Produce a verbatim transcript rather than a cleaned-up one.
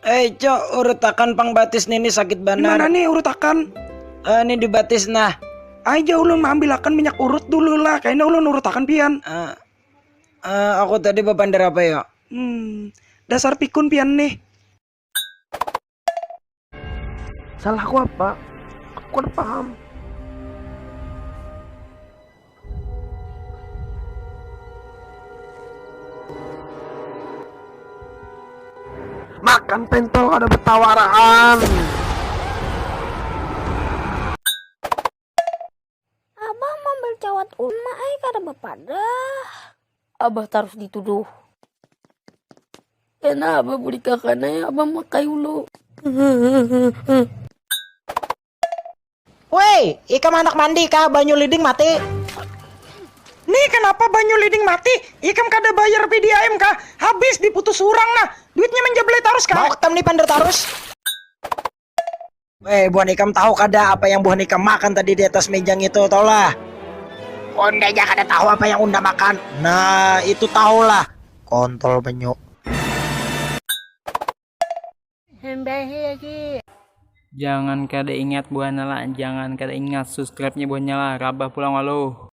Eh, Cok, urutakan pang batis nini, sakit Di mana banar. Nih urutakan? Eh, ini di batis nah. Aja ulun maambilakan minyak urut dulu lah, kayaknya ulun urutakan pian. Eh, eh, aku tadi bapander apa ya? Hmm, dasar pikun pian nih. Salahku apa? Aku kada paham. Makan pentol kada betawaraan. Abah mambil cawat ulun ma ai kada bapadah. Abah tarus dituduh. Kena abah budi kakana ya abah makai ulu. Woi, ikam anak mandi kah, banyu liding mati. Nih kenapa banyu liding mati? Ikam kada bayar P D A M kah? Habis diputus urang nah. Duitnya menjablay tarus kah? Mau tam nih pander tarus. Weh, buhan ikam tahu kada apa yang buhan ikam makan tadi di atas meja itu, tahu lah. Unda aja kada tahu apa yang unda makan. Nah, itu tahu lah. Kontol banyu. Hembehi lagi. Jangan kada ingat buahnya lah, jangan kada ingat subscribe-nya buahnya lah, rabah pulang waluh.